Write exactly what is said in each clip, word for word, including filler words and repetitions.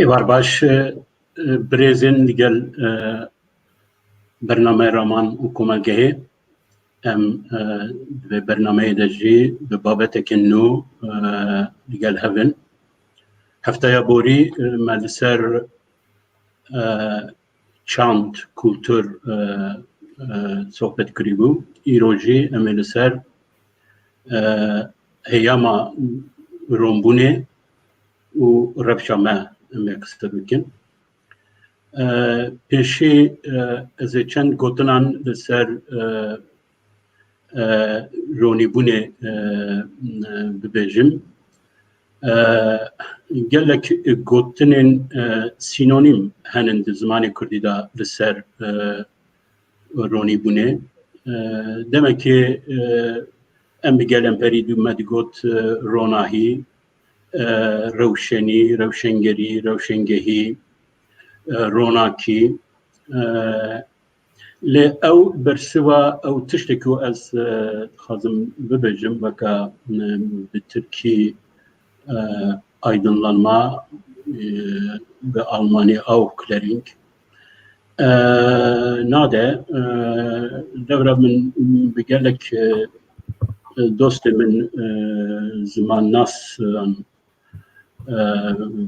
Êvar baş, e, birêzên li gel, e, bernameya Raman û Komelgehê. Em, e, di vê bernameyê de jî bi babeteke nû, e, li gel hev in. Hefteya borî, e, me li ser, e, çand, kultur, e, e, sohbet kirîbû. Îro jî em ê li ser, e, heyama ronbûnê û rewşa me em ê qise bikin. E, pêşî, e, ez ê çend gotinan li ser, e, e, ronîbûnê, e, e, bibêjim. E, gelek gotinên, e, sînonîm henin di zimanê kurdî de li ser, e, ronîbûnê. E, demekê, e, em bi gelên berî dû me digot, e, ronahî, e, rewşenî, rewşengerî, rewşengehî, e, ronakî. E, Lê ew bersiva, ew tiştê ku ez, e, dixwazim bibêjim, weke, e, bi tirkî, e, aydınlanma, e, bi almanî Aufklärung, e, nade, e, lewra min bi gelek, e, dostê min, e, zimannas, e,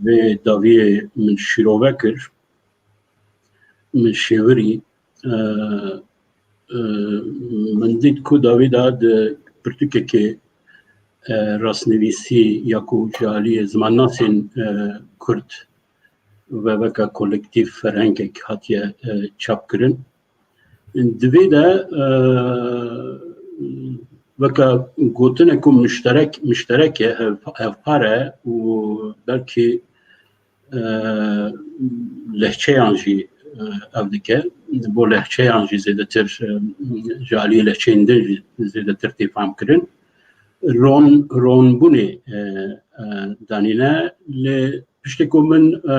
vê dawiyê min şîrove kir. Min şêwirî, e, e, min dît ku dawî de di pirtûkekê, e, rastnivîsî ya ku ji aliyê zimannasên, e, kurd ve weke kolektîf ferhengek hatiye, e, çapkirin. Di vê de, e, weke gotinek ku mişterek, mişterek e, hev-, hevpar e û belkî e, lehçeyan jî, e, ev dike. Bo lehçeyan jî zêdetir, e, ji aliyê lehçeyên din jî zêdetir tê fam kirin. Ron, ronbûnê, e, e, danîne. Lê piştê ku min, e,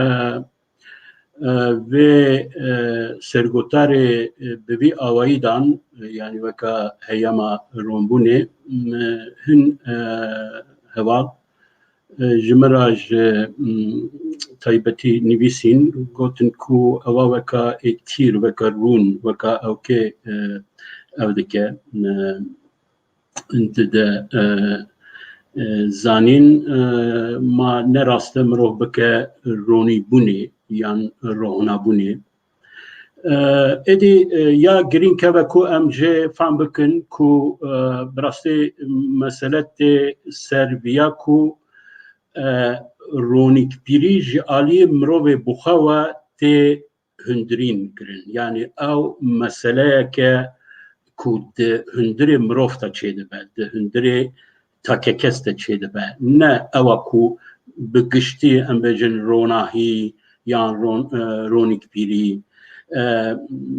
e, vê, e, sergotarê, e, bi vî awayî dan, e, yanî weka heyama ronbûnê, m-, hin, e, heval e, ji min re ji, m, taybetî nivîsîn, gotin ku ewa weka êtîr, weka rûn, weka ewkê, e, ev dike, e, dide, e, e, zanîn, e, ma ne rast e mirov bike ronîbûnê yan rohnabûnê. E, êdî, e, ya girîng ev e ku em jê fam bikin ku, e, bi rastî mesele tê ser viya ku, e, ronîkbîrî ji aliyê mirovê bi xwe ve tê hundirîn kirin. Yanî ew meseleyeke ku di hundirê mirov de çêdibe, di hundirê takekes de çêdibe. Ne ewa ku bi giştî em bêjin ronahî yan ron-, e, ronîkbîrî, e,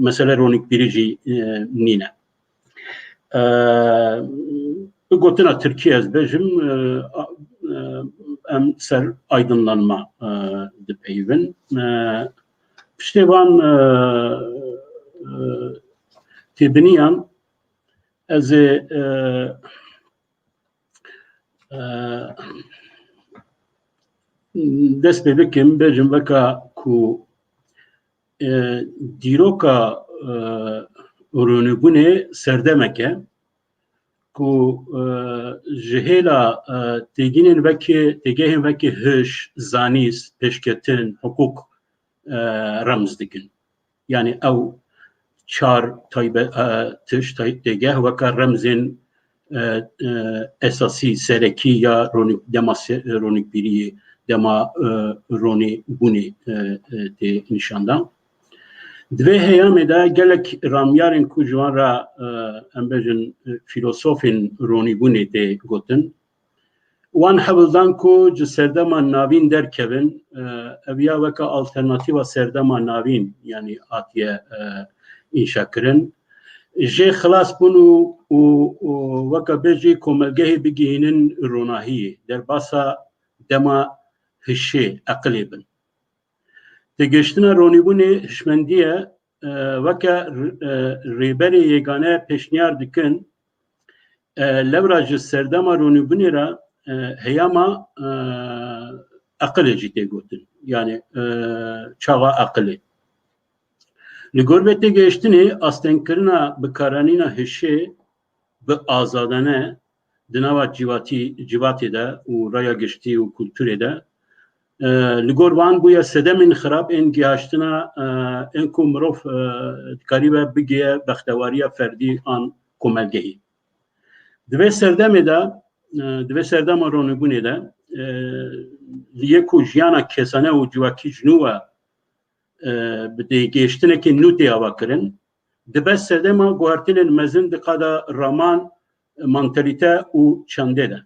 mesele ronîkbîrî jî, e, nîne. E, bi gotina tirkî ez bêjim, e, a, e, em ser aydınlanma, e, dipeyivin. E, piştê van, e, e, têbiniyan ez ê, e, e, dest pê bikim, bêjim veka ku, e, dîroka, e, ronîbûnê serdemek e ku, e, ji hêla, e, têgînên vekê, têgehên vekê hiş, zanîst, pêşketin, hiqûq, e, remz dikin. Yanî ew çar taybe-, e, tişt, tay-, têgeh weke remzên, e, e, esasî, serekî ya ronî-, dema se-, ronîkbîriyê, dema, e, ronîbûnê, e, e, tê nîşandan. Di vê heyamê de gelek ramyarên ku ji wan re, e, em bêjin, e, fîlosofên ronîbûnê tê gotin. wan hewl dan ku ji serdema navîn derkevin, e, ev ya weke alternatîfa serdema navîn, yanî hatiye, e, înşa kirin. Jê xilas bûn û, û, û weke bê jî komelgehê bigihînin ronahiyê, derbasa dema hişê, eqilê bin. Têgihiştina ronîbûnê hişmendî ye, e, weke r-, e, rêberê yêgane pêşniyar dikin, e, lewra ji serdema ronîbûnê re, e, heyama, e, eqilê jî tê gotin. Yanî, e, çaxa eqilê. Li gor vê têgihiştinê astengkirina bikaranîna hişê bi azadane di nava cîvatî, cîvatê de û raya giştî û kulturê de, e, li gor wan bûye sedemên xirab ên gihaştina, e, ên ku mirov, e, dikaribe bigihê bextewariya ferdî an komelgehî. Di vê serdemê de, e, di vê serdema ronîbûnê de, e, li yê ku jiyana kesane û civakî ji nû ve, e, bi têgihiştinekê nû tê avakirin, dibe serdema guhertinên mezin di qada raman, mantalîte û çandê de.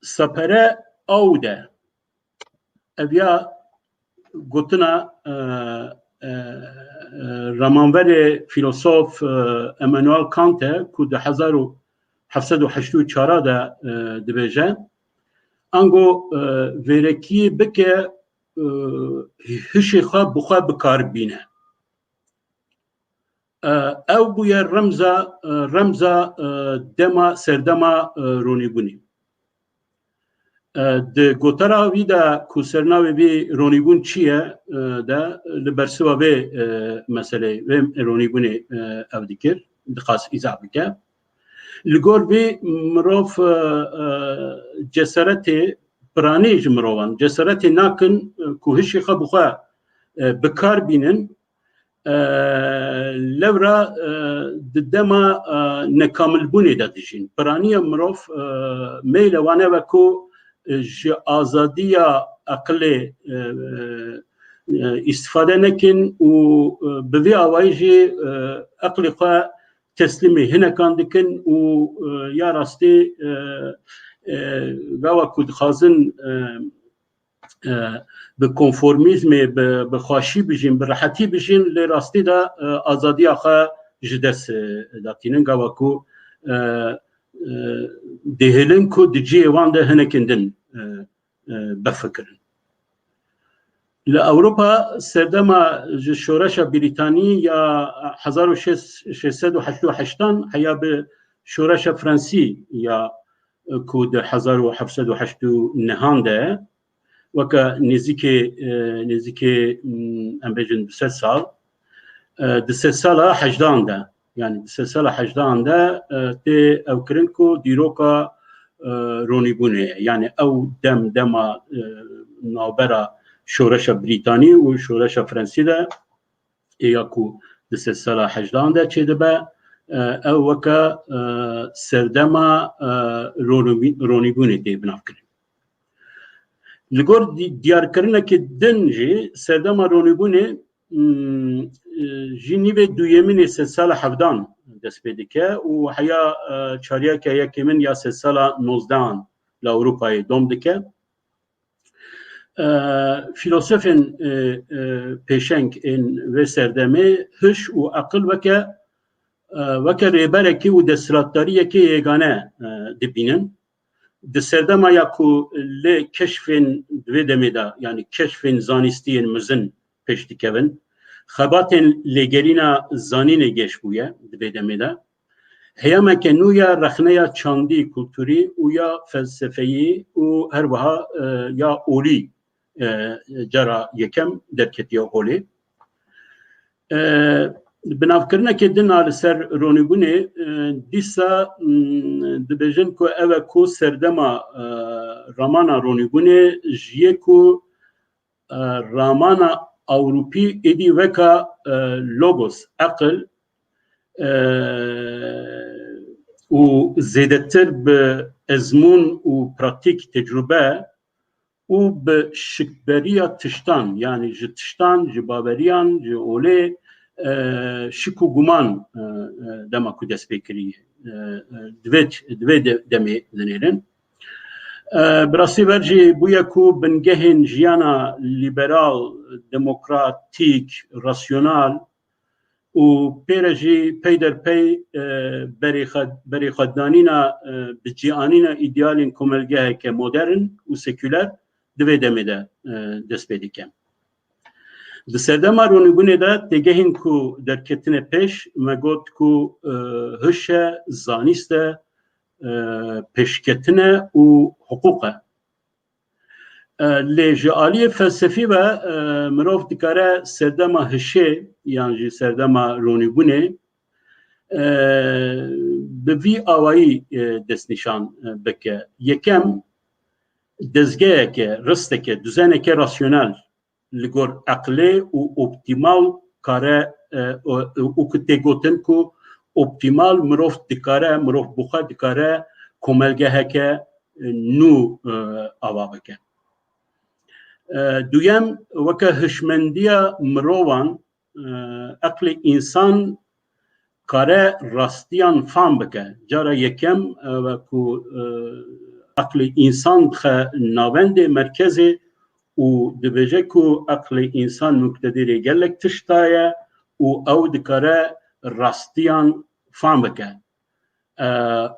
Sapere aw de, ev ya gotina, e, e, e, ramanverê filosof, e, Emmanuel Kant e ku di hezar û heft sed û heştê û çar de, e, dibêje, ango, e, vêrekiyê bike, e, hişê xwe bi xwe bi kar bîne. E, ew bûye remza, e, remza, e, dema, serdema, e, ronîbûnê. E, di gotara wî de ku sernavê vî ronîbûn çi ye, e, de li bersiva vê, e, meseleyê, vê ronîbûnê, e, ew dikir, dixwast îzah bike. Li gor vî mirov, e, e, cesaretê, piranî ji mirovan cesaretê nakin, e, ku hişê xwe bi xwe, e, bi kar bînin, e, lewra, e, di dema, e, nekamilbûnê de dijîn. Piraniya mirov, e, meyle wan ev e ku, e, ji azadiya eqilê, e, e, îstifade nekin û, e, bi vî awayî jî, e, eqlê xwe teslîmê hinekan dikin û, e, ya rastî, e, e, gava ku dixwazin, e, e, bi konformîzmê, bi, bi xweşî bijîn, bi rehetî bijîn, lê rastî de, e, azadiya xwe ji dest, e, datînin. Gava ku, e, e, dihêlin ku di cihê wan de hinekên din, e, e, bifikirin. Li Ewropa serdema ji şoreşa Brîtanî ya hezar û şeş sed û heştê û heştan heya bi şoreşa Fransî ya, e, ku di hezar û heft sed û heştê û nehan de weke nêzîkê, e, nêzîkê, mm, em bêjin du sed sal, e, du sed sala hejdan de, yanî du sed sala hejdan de, e, tê ew kirin ku dîroka, e, ronîbûnê ye. Yanî ew dem, dema, e, navbera şoreşa Brîtanî û şoreşa Fransî de ê ya ku du sed sala hejdan de çêdibe, e, ew weke, e, serdema, e, ronîbî-, ronîbûnê tê binavkirin. Li gor di-, diyarkirinekê din jî serdema ronîbûnê, mm, e, ji nîvê duyemîn ê sedsala hevdan dest pê dike û heya, e, çariyeke yekêmin ya sedsala nozdehan li Ewropayê dom dike. E, filosofên, e, e, pêşeng ên vê serdemê hiş û eqil weke, e, weke rêberekî û desthilatdariyekê yêgane, e, dibînin. Di serdema ya ku lê keşfên di vê demê de, yanî keşfên zanîstî yên mezin pêş dikevin, xebatên lêgerîna zanînê geş bûye di vê demê de. Heyameke nû ya rexneya çandî, kulturî û ya felsefeyî û her wiha, e, ya olî, e, cara yekem derketiye holê. E, binavkirinekê din a li ser ronîbûnê, e, dîsa, mm, dibêjin ku ev e ku serdema, e, ramana ronîbûnê ji yê ku, e, ramana Ewropî êdî weka, e, logos, eqil, e, û zêdetir bi ezmûn û pratîk, tecrûbe û bi şikberiya tiştan, yanî ji tiştan, ji baweriyan, ji olê, e, şik û guman, e, e, dema ku dest pê kiriye, e, e, divê, divê de-, demê dinêrin. E, bi rastî ver jî bûye ku bingehên jiyana lîberal, demokratîk, rasyonal û pê re jî peyderpey, e, berê xwe-, berê xwe danîna, e, bi cîanîna îdealên komelgeheke modern û sekûler di vê demê de, e, dest pê dike. Di serdema ronîbûnê de têgehên ku derketine pêş, me got ku, e, hiş e, zanîst e, e, pêşketin e û hiqûq e. E, lê ji aliyê felsefî ve, e, mirov dikare serdema hişê yan jî serdema ronîbûnê, e, bi vî awayî, e, destnîşan, e, bike. Yekem, dezgeheke, risteke, duzeneke rasyonel li gor eqlê û optîmal kare, e, û, û ku tê gotin ku optîmal mirov dikare, mirov bi xwe dikare komelgeheke, e, nû, e, ava bike. E, duyem, weke hişmendiya mirovan, e, eqlê însan kare rastiyan fam bike. Cara yekem, e, wek ku, e, eqlê însan dixe navendê, merkezê û dibêje ku eqlê însan muktedirê gelek tişta ye û ew dikare rastiyan fam bike. E,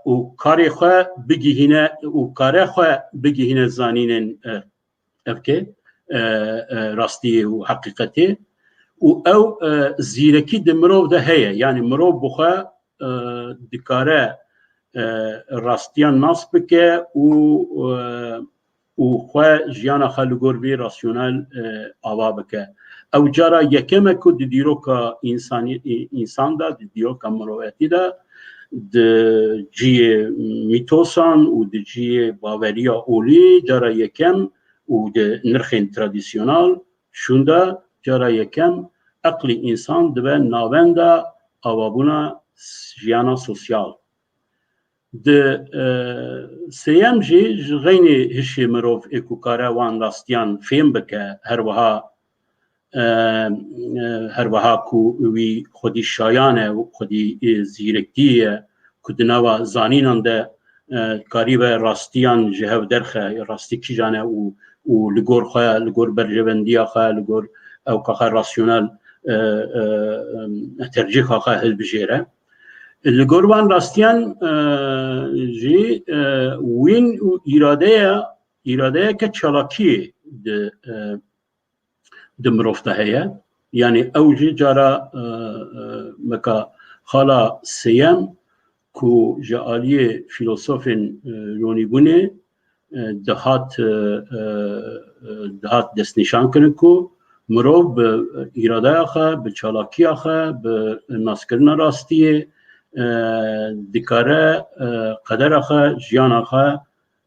û karê xwe bigihîne, û kare xwe bigihîne zanînên, e, evkê, e, e, rastiyê û heqîqetê. Û ew, e, zîrekî di mirov de heye. Yanî mirov bi xwe, e, dikare, e, rastiyan nas bike û, e, û xwe, jiyana xwe li gor vî rasyonel, e, ava bike. Ew cara yekem e ku di dîroka însanî-, î-, însan de, di dîroka mirovetî de, di cihê mîtosan û di cihê baweriya olî cara yekem û di nirxên tradisyonal şûn de cara yekem eqlê însan dibe navenda avabûna s-, jiyana sosyal. Di, e, sêyem jî ji xeynî hişê mirov ê ku kare wan rastiyan fêm bike, her wiha, e, e, her wiha ku wî xwedî şayan e û xwedî, e, zîrektî ye ku di nava zanînan de, e, karîbe rastiyan ji hev derxe, rastî kîjan e û, û li gor xwe, li gor berjevendiya xwe, li gor ewqa xwe rasyonel, e, e, e, tercîha xwe hilbijêre. Li gor van rastiyan, e, jî, e, wîn û îradeya, îradeyeke çalakiyê di, e, di mirov de heye. Yanî ew jî cara, e, e, meka xala sêyem ku ji aliyê fîlosofên, e, ronîbûnê, e, dihat, e, e, e, dihat destnîşan kirin ku mirov bi îradeya xwe, bi çalakiya xwe, bi naskirina rastiyê, e, dikare, e, qedera xwe, jiyana xwe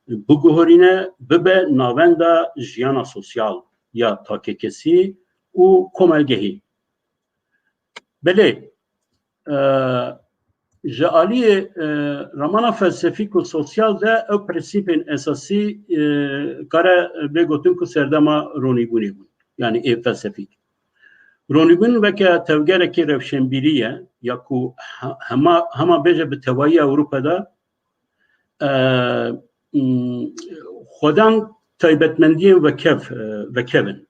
biguhorîne, bibe navenda jiyana sosyal ya takekesî û komelgehî. Belê, e, ji aliyê, e, ramana felsefîk û sosyal de ew prensîpên esasî, e, kare bê gotin ku serdema ronîbûnê bûn. Yanî ê felsefîk. Ronîbûn weke tevgerekê rewşenbîrî ye, ya ku he-, hema, hema bêje bi tevayî Ewropa de, e, m, xwedan taybetmendiyên vekev, e, vekev in.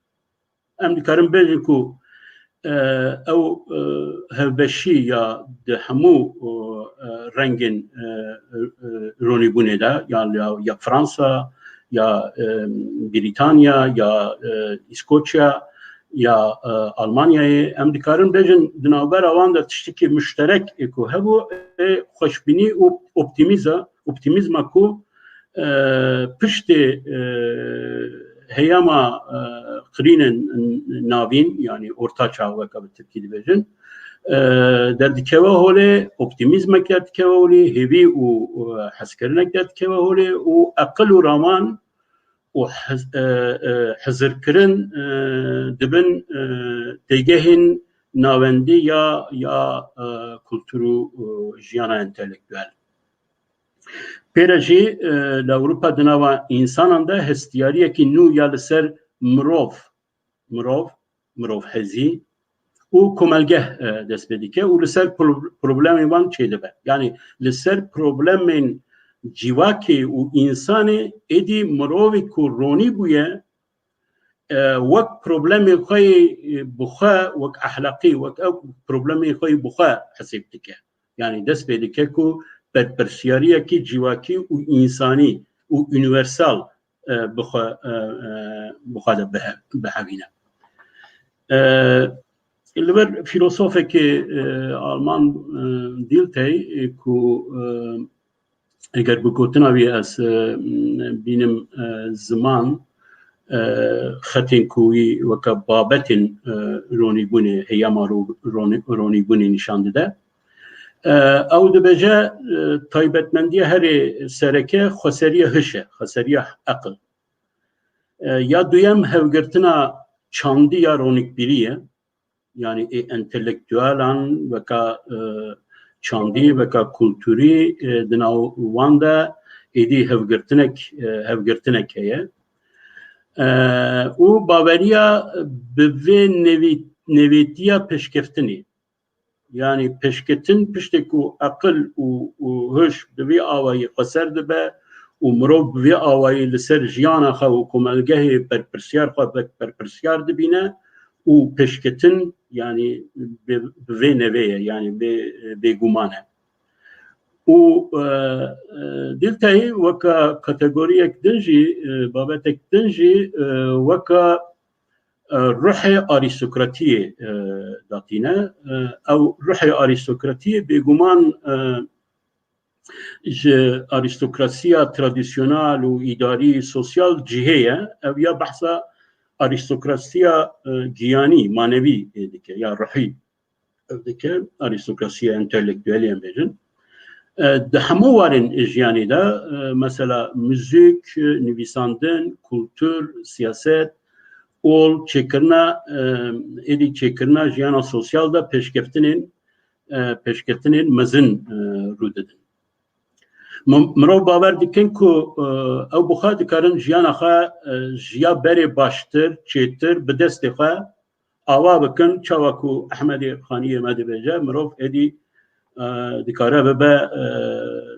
Em dikarin bêjin ku, e, ew, e, hevbeşî ya di hemû, e, rengên, e, e, ronîbûnê de, ya, ya, ya Fransa, ya, e, Brîtanya, ya, e, Îskoçya, ya, e, Almanyayê, em dikarin bêjin di navbera wan de tiştekî muşterek ê ku hebû, ê xweşbînî û optîmîza-, optîmîzma ku, e, piştê, e, heyama, e, qirînên navîn, yanî orta çağ weke bi tirkî dibêjin, e, derdikeve holê, optîmîzmek derdikeve holê, hêvî û, û hezkirinek derdikeve holê û eqil û raman û hez-, e, e, hizirkirin, e, dibin, e, têgehên navendî ya, ya, e, kultur û, e, jiyana entelektuel. Pê re jî, e, li Ewropa di nava însanan de hestiyariyekî nû ya li ser mirov, mirov, mirovhezî û komelgeh, e, dest pê dike û li ser pro-, problemên wan çêdibe. Yanî li ser problemên civakê û însanê êdî mirovê ku ronî bûye, e, wek problemê xwe yê, e, bi xwe, wek ehlaqî, wek ew problemê xwe yê bi xwe hesêb dike. Yanî dest pê dike ku berpirsiyariyekî civakî û însanî û unîversal, e, bi xwe, e, e, bi xwe de bihe-, bihevîne. E, Li vir fîlosofekê, e, Alman, e, Dilthey, e, ku, e, eger bi gotina wî ez, e, bînim, e, ziman, e, xetên ku wî weke babetên, e, ronîbûnê, heyama ro-, ronî-, ronîbûnê nîşan dide. E, ew dibêje, e, taybetmendiya herê sereke xweseriya hiş e, xweseriya eqil. E, ya duyem hevgirtina çandî ya ronîkbîrî ye. Yanî ê entelektuelan weka, e, çandî, weka kulturî, e, di nav wan de êdî hevgirtinek, e, hevgirtinek heye. E, û baweriya bi vê nevî-, nevîtiya pêşkeftinê. Yanî pêşketin piştê ku eqil û, û hiş bi vî awayî xweser dibe û mirov bi vî awayî li ser jiyana xwe û komelgehê berpirsiyar xwe wek berpirsiyar dibîne û pêşketin, yanî bi, bi vê nevê ye, yanî bê, bêguman e. Û, e, e, Dilthey weka kategoriyek din jî, e, babetek din jî, e, weka, e, ruhê arîstokratiyê, e, datîne. E, ew ruhê arîstokratiyê bêguman, e, ji arîstokrasiya tradisyonal û îdarî sosyal cihê ye. Ev ya behsa arîstokrasiya, e, giyanî, manevî, e, dike, ya ruhî, ev dike, arîstokrasiya entelektuelî em bêjin. E, di hemû warên jiyanê de, e, mesela muzîk, nivîsandin, kultur, siyaset, ol, çêkirina, e, êdî çêkirina jiyana sosyal de pêşkeftinên, e, pêşkeftinên mezin, e, rû didin. Mi-, mirov bawer dikin ku, e, ew bi xwe dikarin jiyana xwe, e, ji ya berê baştir, çêtir bi destê xwe awa bikin, çawa ku Ehmedê Xaniyê me dibêje, mirov êdî, e, dikare bibe, e,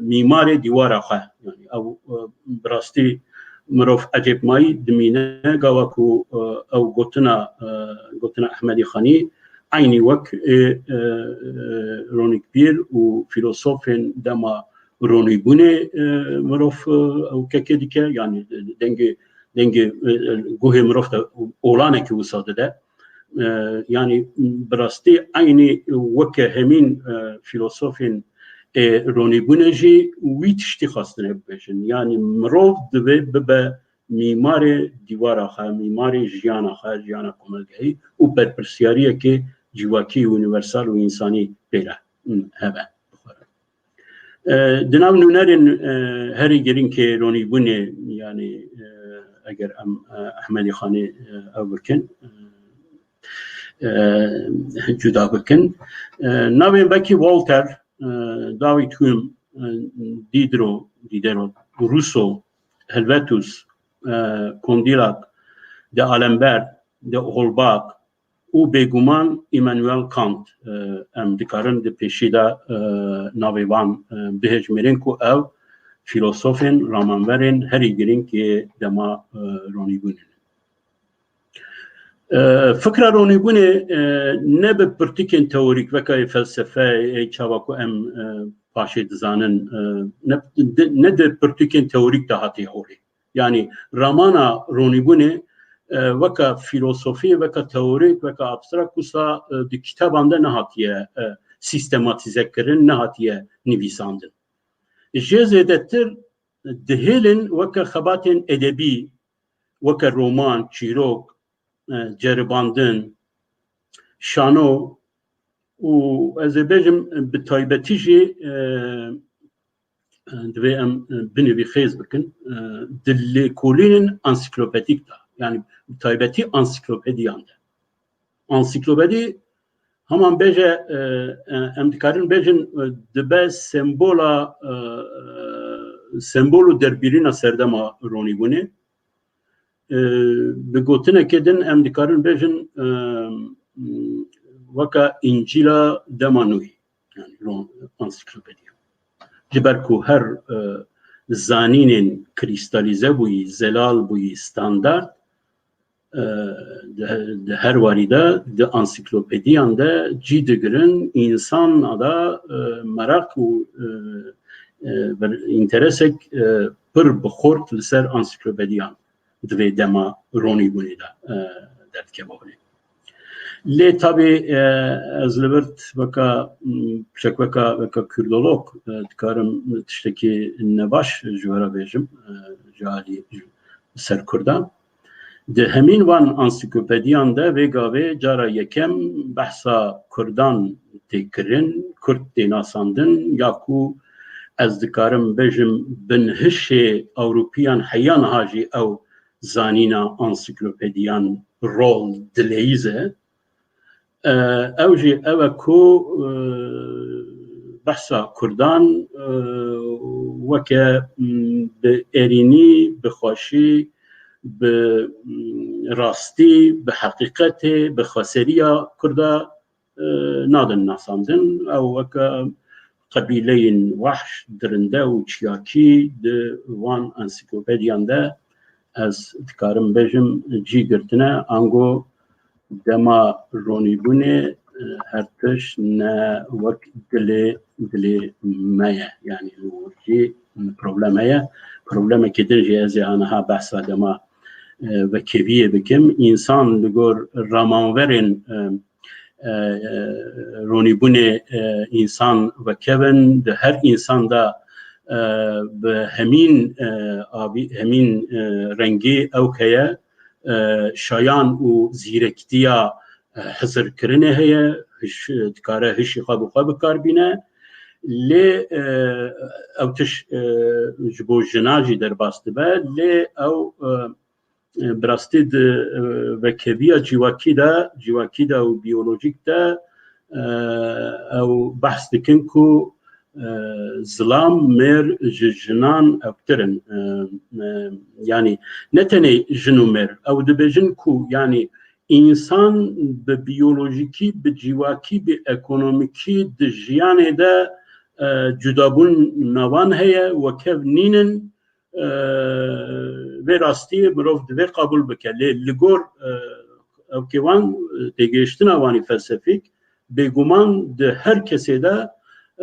mîmarê dîwara xwe. Yanî ew, e, bi rastî mirov ecêbmayî dimîne, gava ku, e, ew gotina, e, gotina Ehmedê Xanî eynî wek ê, e, e, ronîkbîr û fîlosofên dema ronîbûnê, e, mirov, e, ew kekê dike, yanî dengê, dengê, e, e, guhê mirov de olanekî wisa dide. E, yanî bi rastî eynî weke hemîn, e, fîlosofên, e, ronîbûnê jî wî tiştî xwestine bibêjin. Yanî mirov divê bibe mîmarê dîwara xwe, mîmarê jiyana xwe, jiyana komelgehî û berpirsiyariyekê civakî, unîversal û însanî pê re, hmm, hebe. E, di nav nûnerên, e, herî girîng ê ronîbûnê, yanî, e, eger em, e, Ehmedî Xanê, e, ew bikin, e, e, cuda bikin. E, navên wekî Voltaire, e, David Hume, e, Diderot, Diderot, Rousseau, Helvetius, e, Condillac, D'Alembert, de Holbach û bêguman Immanuel Kant, e, em dikarin di pêşî de, e, navê wan, e, bihejmêrin ku ew fîlosofên, ramanverên herî girîng ê dema, e, ronîbûnê ne. E, fikra ronîbûnê, e, ne bi pirtûkên teorîk, weke yê felsefeyê, çawa ku em, e, paşê dizanin, e, ne, ne di pirtûkên teorîk de hatiye holê. Yanî ramana ronîbûnê, e, weke fîlosofî, weke teorîk, weke abstrakt wisa, e, di kitaban de nehatiye, e, sîstematîze kirin, nehatiye nivîsandin. Jê zêdetir dihêlin weke xebatên edebî, weke roman, çîrok, e, ceribandin, şano û ez ê bêjim bi taybetî jî, e, e, divê em, e, binê vî xêz bikin, e, di lêkolînên ansîklopedîk de, yanî bi taybetî ansîklopediyan de. Ansîklopedî heman bêje, e, e, em dikarin bêjin, e, dibe sembola, e, e, sembol û derbîrîna serdema ronîbûnê. E, bi gotinekê din em dikarin bêjin, e, weke Încîla dema nûyî, yanî ron-, ansîklopediya. Ji ber ku her, e, zanînên krîstalîze bûyî, zelal bûyî, standard, e, di, di her warî de, di ansiklopediyan de cî digirin, însan ada, e, meraq û, e, e, bir interesek, e, pir bi xort li ser ansiklopediyan di vê dema ronîbûnê de, e, derdikeve holê. Lê tabî, e, ez li vir weka, m, piçek weka, weka kurdolog, e, dikarim tiştekî nebaş ji we re bêjim, e, ji alî ser kurdan. Di hemîn van ansiklopediyan de vê gavê cara yekem behsa kurdan tê kirin, kurd tê nasandin, ya ku ez dikarim bêjim binhişê Ewropiyan heya niha jî ew zanîna ansiklopediyan rol dileyîze. E, ew jî ew e ku, e, behsa kurdan, e, weke, m, bi erînî, bi xweşî, bi, m, rastî, bi heqîqetê, bi xweseriya kurda, e, nadin nasandin. Ew weke qebîleyên wehş, dirinde û çiyakî di van ansiklopediyan de ez dikarim bêjim cî girtine, ango dema ronîbûnê, e, her tişt ne wek dilê, dilê me ye. Yanî li wir jî problem heye. Problemekî din jî ez ê aniha behsa dema, e, vekeviyê bikim. Însan li gor ramanverên, e, e, e, ronîbûnê, e, însan vekevin, di her însan de, e, bi hemîn, e, avî, hemîn, e, rengî ewk heye, e, şayan û zîrektiya, e, hizirkirinê heye, hiş, dikare hişî xwe bi xwe bikar bîne. Lê, e, ew tişt, e, ji bo jina jî derbas dibe, lê ew, e, e, bi rastî di, e, vekeviya civakî de, civakî de û biyolojîk de, e, ew behs dikin ku, e, zilam, mêr ji jinan ewktir in. E, e, yanî ne tenê jin û mêr, ew dibêjin ku, yanî, însan bi biyolojîkî, bi civakî, bi ekonomîkî di jiyanê de, e, cudabûna wan heye, wekev nînin. E, vê rastiyê mirov divê qebûl bike. Lê li gor, e, ewkê wan, e, têgihiştina wanî felsefîk, bêguman di her kesê de,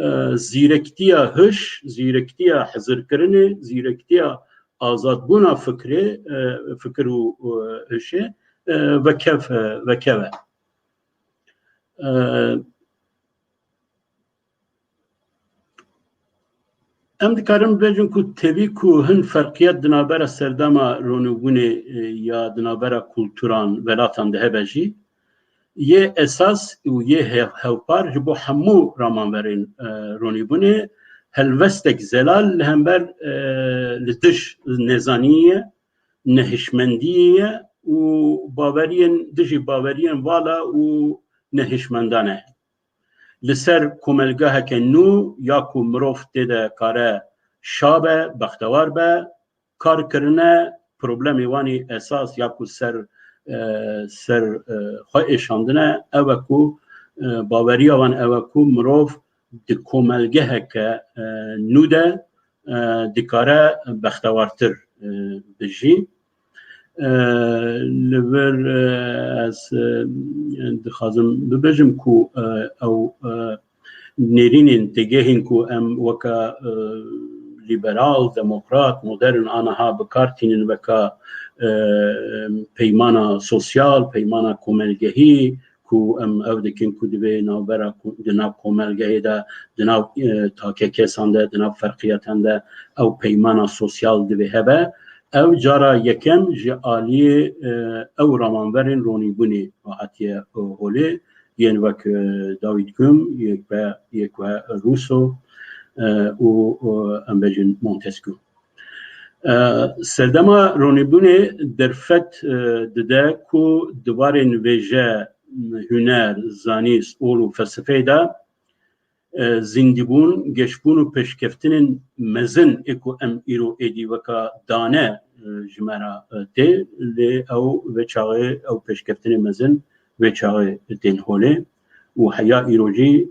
e, zîrektiya hiş, zîrektiya hizirkirinê, zîrektiya azadbûna fikrê, e, fikir û, e, hişê, e, vekev, e, vekev e. E, Em dikarin bibêjin ku tevî ku hin ferqiyet di navbera serdema ronîbûnê, e, ya di navbera kulturan, welatan de hebe jî, yê esas û yê hev-, hevpar ji bo hemû ramanverên, e, ronîbûnê helwestek zelal li hember, e, li dij nezaniyê ye, nehişmendiyê ye û baweriyên, dijî baweriyên vala û nehişmendan e. Li ser komelgeheke nû ya ku mirov tê de kare şa be, bextewar be, kar kirine, problemê wanî esas ya ku ser, e, ser, e, xwe êşandine, ew e ku, e, baweriya wan ew e ku mirov di komelgeheke, e, nû de, e, dikare bextewartir, e, bijî. E, li vir, e, ez, e, dixwazim bibêjim ku, e, ew, e, nêrînên têgehên ku em weke, e, lîberal, demokrat, modern aniha bi kar tînin weke, e, peymana sosyal, peymana komelgehî, ku em ew dikin ku divê navbera ku-, di nav komelgehê de, di nav, e, takekesan de, di nav ferqiyetan de ew peymana sosyal divê hebe. Ew cara yekem ji aliyê, e, ew ramanverên ronîbûnê hatiye, e, holê, yên wek, e, David Hume, yek we, yek we Rousseau, e, û, û em bêjin Montesquieu. E, serdema ronîbûnê derfet, e, dide ku di warên wêje, huner, zanîst, ol û felsefeyê de, e, zîndîbûn, geşbûn û pêşkeftinên mezin ê ku em îro êdî weka dane, e, ji me re, e, tê, lê ew vê çaxê, ew pêşkeftinên mezin vê çaxê tên holê û heya îro jî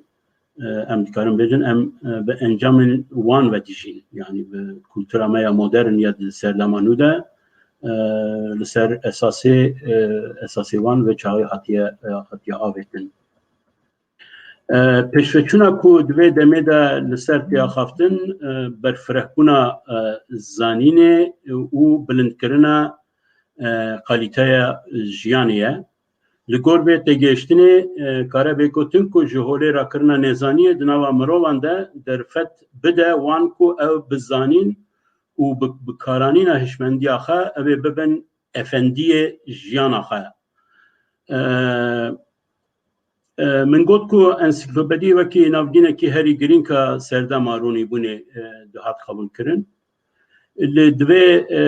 e, em dikarin bêjin, em, e, bi encamên wan ve dijîn. Yanî bi kultura me ya modern ya di serdema nû de, e, li ser esasê, e, esasê wan ve çaxê hatiye, e, hatiye avêtin. E, pêşveçûna ku di vê demê de li ser tê axaftin, e, berfirehbûna, e, zanînê û bilindkirina, e, kalîteya jiyanê ye. Li gor vê têgihiştinê, e, kare bê gotin ku ji holê rakirina nêzaniyê di nava mirovan de derfet bide wan ku ew bi zanîn û bi, bi karanîna hişmendiya xwe ew ê bibin efendiyê jiyana xwe. E, e, min got ku ensiklopedî wekî navgînekî herî girîng a serdema ronîbûnê, e, dihat qebûlkirin. Lê divê, e,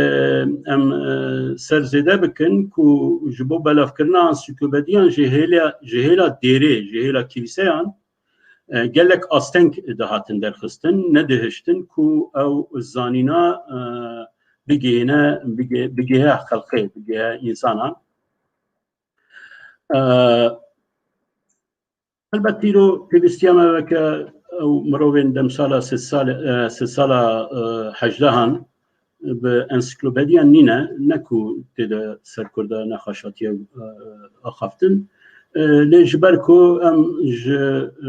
em, e, ser zêde bikin ku ji bo belavkirina ensiklopediyan ji hêla, ji hêla dêrê, ji hêla kîlîseyan, e, gelek asteng dihatin derxistin, nedihiştin ku ew zanîna, e, bigihîne, bigê-, bigihê xelqê, bigihê însanan. E, Helbet îro pêwîstiya me weke ew mirovên demsala sê sal, e, sê sala, e, hejdehan bi ensiklopediyan nîne, ne ku tê de ser Kurda nexweş hatiye, e, axaftin. E, lê ji ber ku em ji,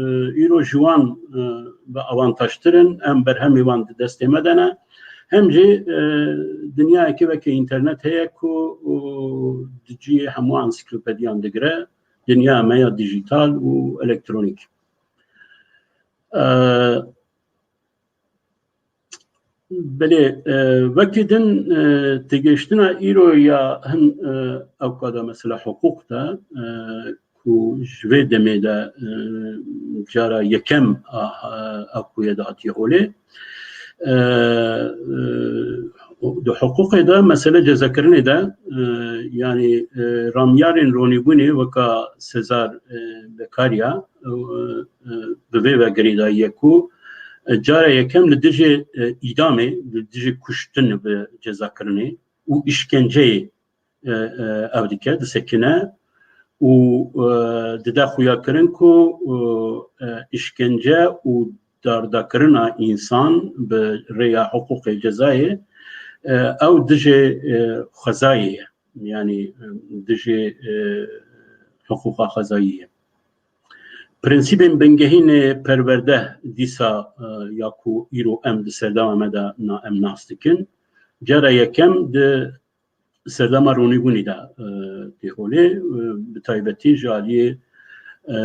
e, îro ji wan, e, bi avantajtir in, em berhemê wan di destê me de ne. Hem jî, e, dinyayekê weke înternet heye ku, û di cihê hemû ensiklopediyan digire, dinya me ya dijîtal û elektronîk. E, belê, e, wekî din, e, têgihiştina îro ya hin, e, ewka de mesela hiqûq de, e, ku ji vê demê de, e, cara yekem a, a, a ku ye dihatiye holê. E, e, di hiqûqê de, mesele cezakirinê de, e, yanî, e, ramyarên ronîbûnê weka Cesare, e, Beccaria, e, e, bi vê ve girêdayî ye ku, e, cara yekem li dijî, e, îdamê, li dijî kuştin bi cezakirinê û îşkenceyê, e, e, ew dike, disekine û, e, dide xuyakirin ku, e, e, îşkence û dardakirina însan bi rêya hiqûqê cezayê, e, ew dijî, e, xwezayê ye. Yanî, e, dijî, e, hiqûqa xwezayî ye. Prensîbên bingehînê perwerde dîsa, e, ya ku îro em di serdema me de na em nas dikin, cara yekem di serdema ronîbûnê de, e, tê holê, e, bi taybetî ji aliyê, e,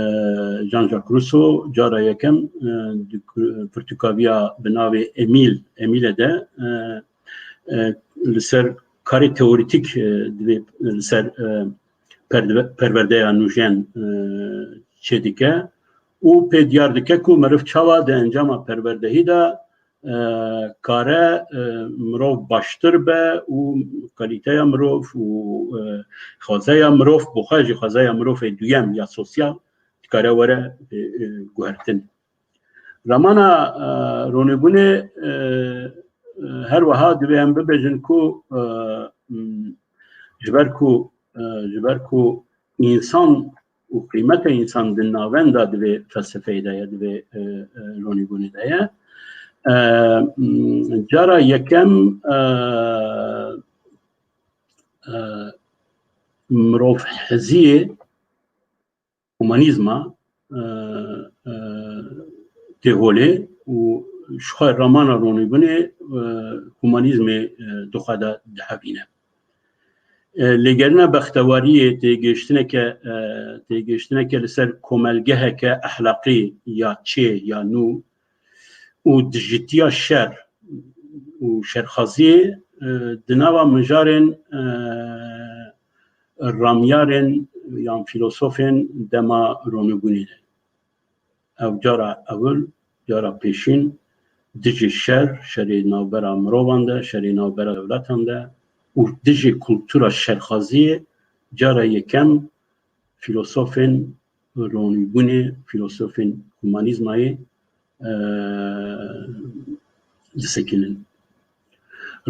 Jean-Jacques Rousseau cara yekem, e, di ku-, pirtûkaviya bi navê Emîl, Emîle de, e, e, li ser karê teorîtîk, e, divê li ser, e, perde-, perwerdeya nûjen, e, çêdike û pê diyar dike ku meriv çawa di encama perwerdehî de, e, kare, e, mirov baştir be û kalîteya mirov û, e, xwezeya mirov, bi xwe jî xwezeya mirovê duyem ya sosyal dikare were, e, e, guhertin. Ramana, e, ronîbûnê, e, e, her wiha divê em bibêjin ku, e, m, ji ber ku, e, ji ber ku însan û qîmeta însan di navenda divê felsefeyê de ye, divê, e, e, ronîbûnê de ye. E, m, cara yekem, e, e, mirovheziyê, humanîzma, e, e, tê holê û ji xwe ramana ronîbûnê, e, humanîzmê, e, di xwe de dihevîne. E, lêgerîna bextewariyê têgihiştineke, e, têgihiştineke li ser komelgeheke ehlaqî ya çê ya nû û dijîtiya şer û şerxwaziyê, e, di nava mijarên, e, ramyarên yan fîlosofên dema ronîbûnê de. Ew cara ewil, cara pêşîn, dijî şer, şerê navbera mirovan de, şerê navbera dewletan de û dijî kultura şerxwaziyê cara yekem fîlosofên ronîbûnê, fîlosofên humanîzmayê, e, disekinin.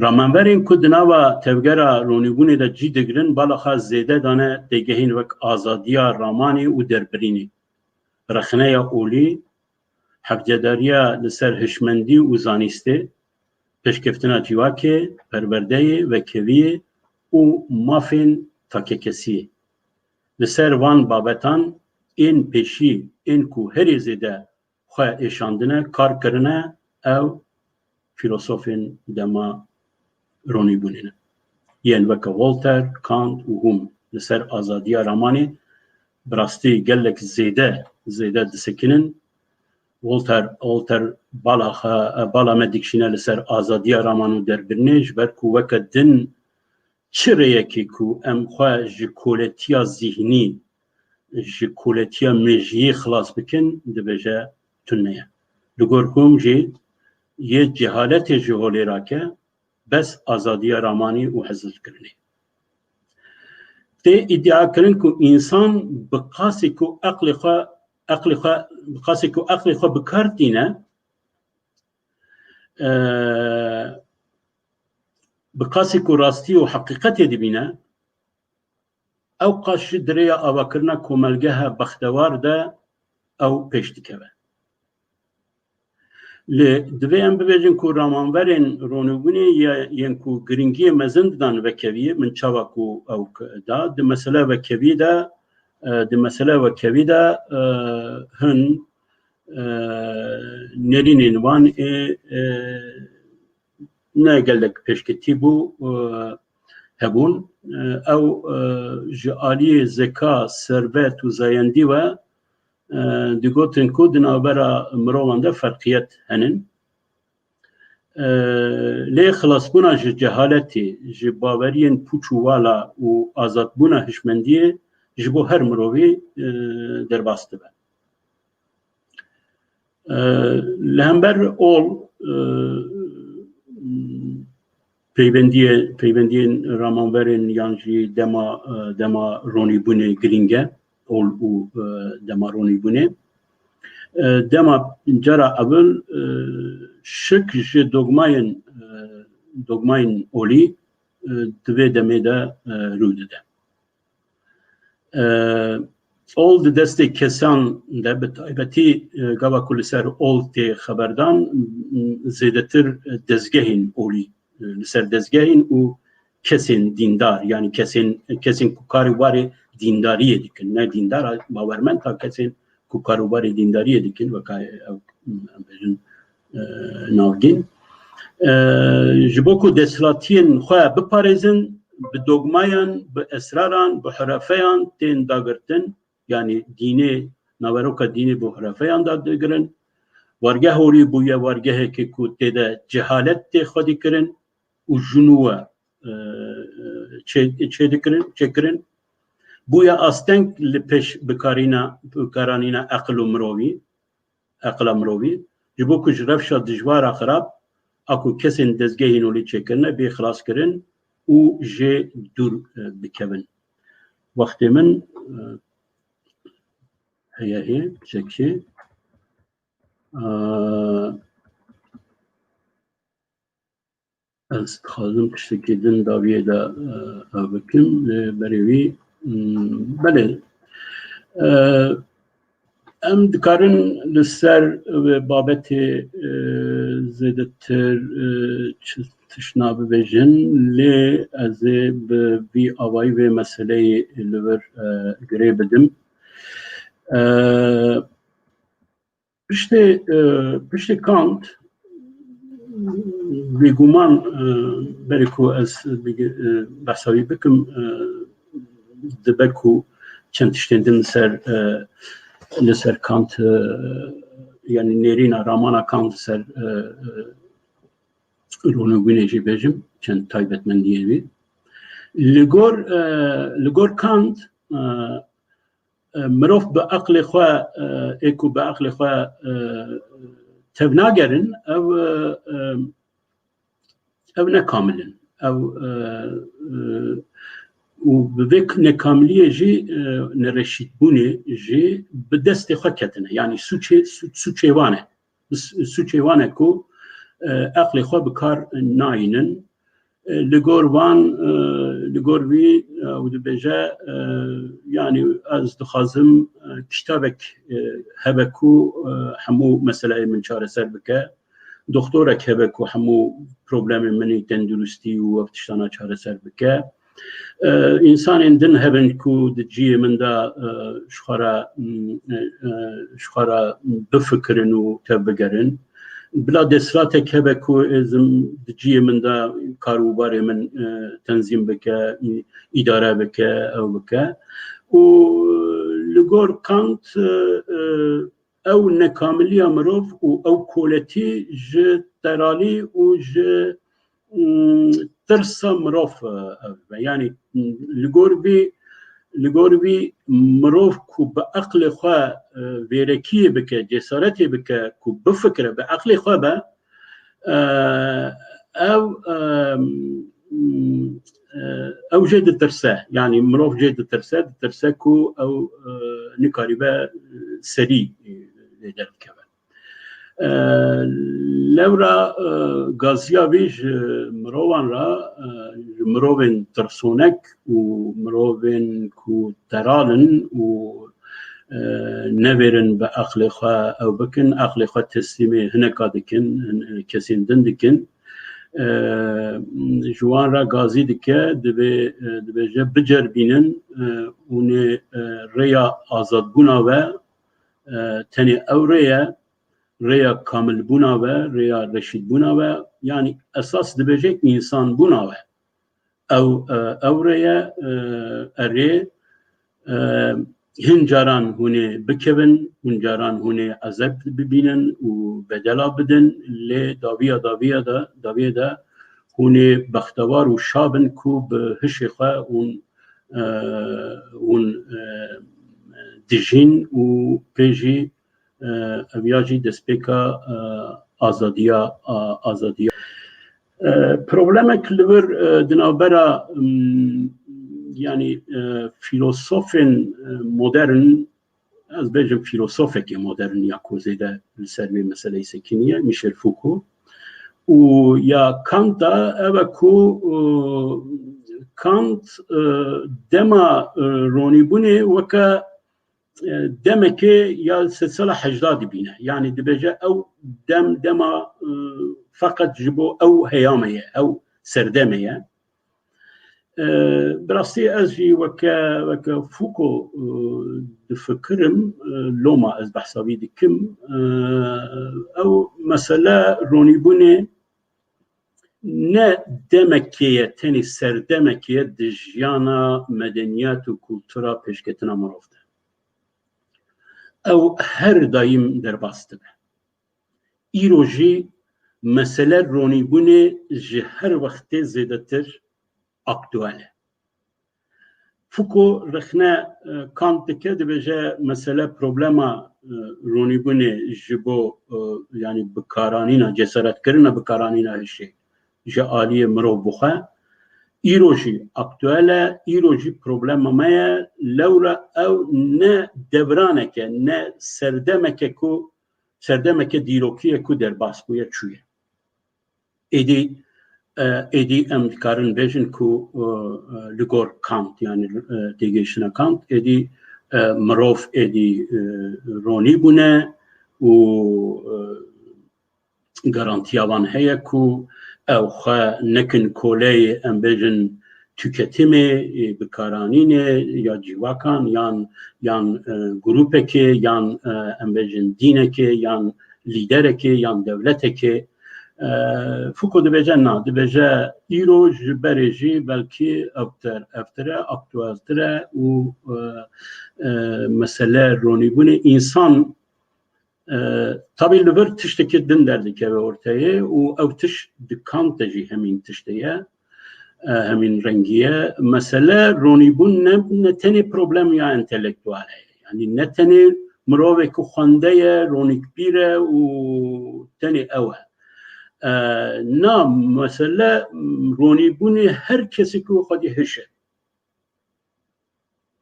Ramenberên ku di nava tevgera ronîbûnê de cî digirin, balaxa zêde dane têgehên wek azadiya ramanê û derbirînê, rexneya olî, hevcedariya li ser hişmendî û zanîstê, pêşkeftina civakê, perwerdeyê, vekeviyê û mafên takekesiyê. Li ser van babetan ên pêşî, ên ku herî zêde xwe êşandine, kar kirine, ew fîlosofên dema ronîbûnê ne. Yên weke Voltaire, Kant û Hume li ser azadiya ramanê bi rastî gelek zêde, zêde disekinin. Voltaire, Voltaire bala xwe, bala me dikişîne li ser azadiya raman û derbirinê, ji ber ku weke din çi rêyekê ku em xwe ji koletiya zîhnî, ji koletiya mêjiyê xilas bikin, dibêje tune ye. Li gor Hume jî yê cehaletê ji holê rake, bes azadiya ramanî û hezilkirinê. Tê îdia kirin ku însan bi qasî ku eqlê xwe, eqlê xwe, bi qasî ku eqlê xwe bi kar tîne, e, bi qasî ku rastî û heqîqetê dibîne, ew qas jî di rêya avakirina komelgeha bextewar de ew pêş dikeve. Lê divê em bibêjin ku ramanverên ronîbûnê ye-, yên ku giringiyê mezin didan vekeviyê, min çawa ku ew k-, da, di mesele vekeviyê de, e, di mesele vekevî de, e, hin, e, nêrînên wan ê, e, ne gelek pêşketî bû, e, hebûn. E, ew, e, ji aliyê zeka, servet û zayendî ve, e, digotin ku di navbera mirovan de ferqiyet henin. E, lê xilasbûna ji cehaletê, ji baweriyên pûç û wala û azadbûna hişmendiyê ji bo her mirovî, e, derbas dibe. E, li hember ol, e, peywendiyê, peywendiyên ramanverên yan jî dema, e, dema ronîbûnê girîng e, ol û, e, dema ronîbûnê. E, dema cara ewil, e, şik ji dogmayên, e, dogmayên olî, e, di vê demê de, e, rû dide. E, ol di destê kesan de, bi taybetî, e, gava ku li ser ol tê xeberdan, m, zêdetir dezgehên olî, e, li ser dezgehên û kesên dîndar, yanî kesên, kesên ku karê warê dîndariyê dikin, ne dîndar, bawermend, ha kesên ku karûbarê dîndariyê dikin, weka ew, em bêjin, e, navgîn. E, ji bo ku desthilatiyên xwe biparêzin, bi dogmayan, bi esraran, bi hurafeyan tên dagirtin, yanî dînê, naveroka dînê bi hurafeyan dadigirin. Wargeh holî bûye wargehekê ku tê de cehalet tê xwedî kirin û ji nû we, e, çê-, çêdikirin, çêkirin. Bûye asteng li pêş bikarîna, bikaranîna eqil û mirovî, eqila mirovî. Ji bo ku ji rewşa dijwar a xirab a ku kesên dezgehên olî çêkirine bê xilaskirin û jê dûr, e, bikevin. Wextê min, e, heye hê, çekê. E, Ez dixwazim tiştekî din dawiyê de, e, ev bikim. Lê berê wî, mm, belê, e, em dikarin li ser vê babetê, e, zêdetir, e, çi tiştna bibêjin, lê ez ê bi vî awayî vê meseleyê li vir, e, girê bidim. E, Piştê, e, piştê Kant, bêguman, e, berê ku ez bigi-, e, behsa wî bikim, e, dibe ku çend tiştên din li ser, e, li ser Kant, e, yanî nêrîna ramana Kant li ser, e, e, ronîbûnê jî bêjim, çend taybetmendiyên wî. Li gor, e, li gor Kant, e, e, mirov bi eqlê xwe, e, ê ku bi eqlê xwe, e, tevnagerin, ew, e, e, ew ne kamil in. Ew, e, e, û bi vê nekamiliyê jî, e, nereşîdbûnê jî bi destê xwe ketine. Yanî sûçê, sû-, sûçê wan e. Bi s-, sûçê wan e ku, e, eqlê xwe bi kar nayînin. E, li gor van, e, li gor vî, e, û dibêje, e, yanî ez dixwazim, e, kîtabek, e, hebe ku, e, hemû meseleyê min çareser bike. Doktorek hebe ku hemû problemên min ê tenduristî û ev tiştana çareser bike. E, însanên din hebin ku di cihê min de, e, ji xwe re, m, e, e, ji xwe re bifikirin û tevbigerin. Bila desthilatek hebe ku ez di cihê min de kar û barê min, e, tenzîm bike, î-, îdare bike, ew bike. Û li gor Kant, e, e, ew nekamiliya mirov û ew koletî ji teralî û ji, mm, tirsa mirov, e, ev be. Yanî, mm, li gor vî, li gor vî mirov ku bi eqlê xwe, e, vêrekiyê bike, cesaretê bike, ku bifikire, bi eqlê xwe be, e, ew, e, mm, e, ew jê ditirse. Yanî mirov jê ditirse, ditirse ku ew, e, nikaribe, e, serî, e, lê derdikeve. E, lewra, e, gaziya vî ji mirovan re, e, ji mirovên tirsonek û mirovên ku teral in û, e, nevêrin bi eqlê xwe ew bikin, eqlê xwe teslîmê hineka dikin, hin-, kesên din dikin. E, ji wan re gazî dike, dibê, e, dibêje biceribînin, e, hûn ê, e, rêya azadbûna ve, e, tenê ew rê ye, rêya kamilbûna ve, rêya reşîdbûna ve, yanî esas dibêje însanbûna ve. Ew, e, ew rê ye, e, erê, e, hin caran hûn ê bikevin, hin caran hûn ê ezeb bibînin û bedela bidin, lê dawiya, dawiya de, dawiyê de hûn ê bextewar û şa bin ku bi hişê xwe hûn, e, hûn, e, dijîn û pê jî, e, ev ya jî destpêka, e, azadiya, a, azadiya. E, problemek li vir, e, di navbera, m, yanî, e, filosofên, e, modern, ez bêjim filosofekê modern ya ku zêde li ser vê meseleyê sekiniye, Michel Foucault, û ya Kant de ev e ku, e, Kant, e, dema, e, ronîbûnê weke e, demekê ya sedsala hejda dibîne. Yanî dibêje ew dem, dema, e, feqet ji bo ew heyame ye, ew serdeme ye. E, bi rastî ez jî weke, weke Foucault, e, difikirim, e, loma ez behsa wî dikim. E, ew mesele ronîbûnê ne demekê ye, tenê serdemekê ye di jiyana medeniyet û kultura pêşketina mirov de. Ew her daîm derbas dibe. Îro jî mesele ronîbûnê ji her wextê zêdetir aktuel e. Foucault rexne, e, Kant dike, dibêje mesele problema, e, ronîbûnê ji bo, e, yanî bikaranîna, cesaretkirina bikaranîna hişê ji aliyê mirov bixwe, îro jî aktuel e, îro jî problema me ye, lewra ew ne devraneke, ne serdemeke ku, serdemeke dîrokî ye ku derbas bûye, çûye. Êdî, e, êdî em dikarin bêjin ku, e, e, li gor Kant, yanî, e, têgihiştina Kant, êdî, e, mirov êdî, e, ronî bûne û, e, garantiya wan heye ku ew xwe nekin koleyê, em bêjin, tûketimê, e, bikaranînê ya cîvakan yan, yan, e, grûpekê yan, e, em bêjin dînekê yan lîderekê yan dewletekê. E, Foucault dibêje na, dibêje îro ji berê jî belkî ewter, evtir e, aktueltir e û, e, e, mesele ronîbûnê însan, e, tabî li vir tiştekî din derdikeve orteyê û ew tişt di Kant de jî hemîn tiştê ye, e, hemîn rengî ye. Mesele ronîbûn ne, ne tenê problem ya entelektual e. Yanî ne tenê mirovê ku xwende ye, ronîkbîr e û tenê ew e. E, na mesele ronîbûnê her kesî ku xwedî hiş e.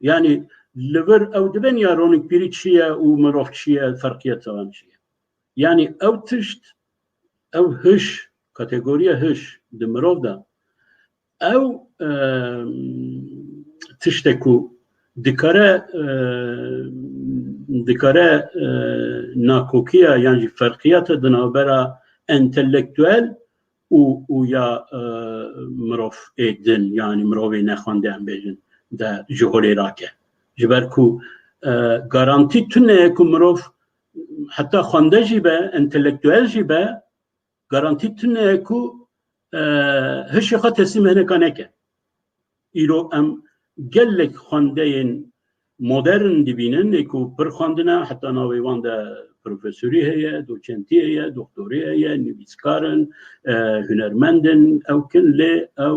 Yanî li vir ew dibin ya ronîkbîrî çi ye û mirov çi ye, ferqiyeta wan çi ye. Yanî ew tişt, ew hiş, kategoriya hiş di mirov de, ew e, tiştek ku dikare e, dikare e, nakokiya yan jî ferqiyata di navbera entelektuel û û ya e, mirov ê din, yanî mirovê nexwende em bêjin, de ji holê rake. Ji ber ku e, garantî tune ye ku mirov heta xwende jî be, entelektuel jî be, garantî tune ye ku e, hişê xwe teslîmê hineka neke. Îro em gelek xwendeyên modern dibînin, ê ku pir xwendine, heta navê wan de profesorî heye, doçentî heye, doktorî heye, nivîskar in, e, hunermend in, ew kin, lê ew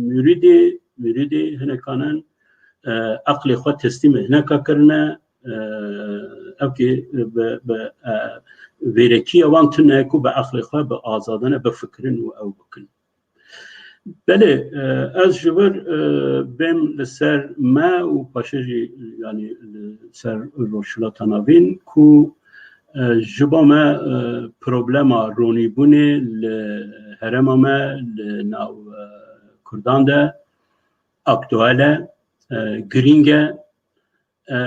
mûrîdê, mûrîdê hinekan in, e, eqlê xwe teslîmê hineka kirine, e, ew kê bi, bi e, vêrekiya wan tune ku bi eqlê xwe bi azadane bifikirin û ew bikin. Belê, e, ez ji vir e, bêm li ser me û paşê jî, yanî li ser Rojhilata Navîn ku e, ji bo me e, problema ronîbûnê li herêma me, li nav e, Kurdan de aktuel e, e, girîng e. E,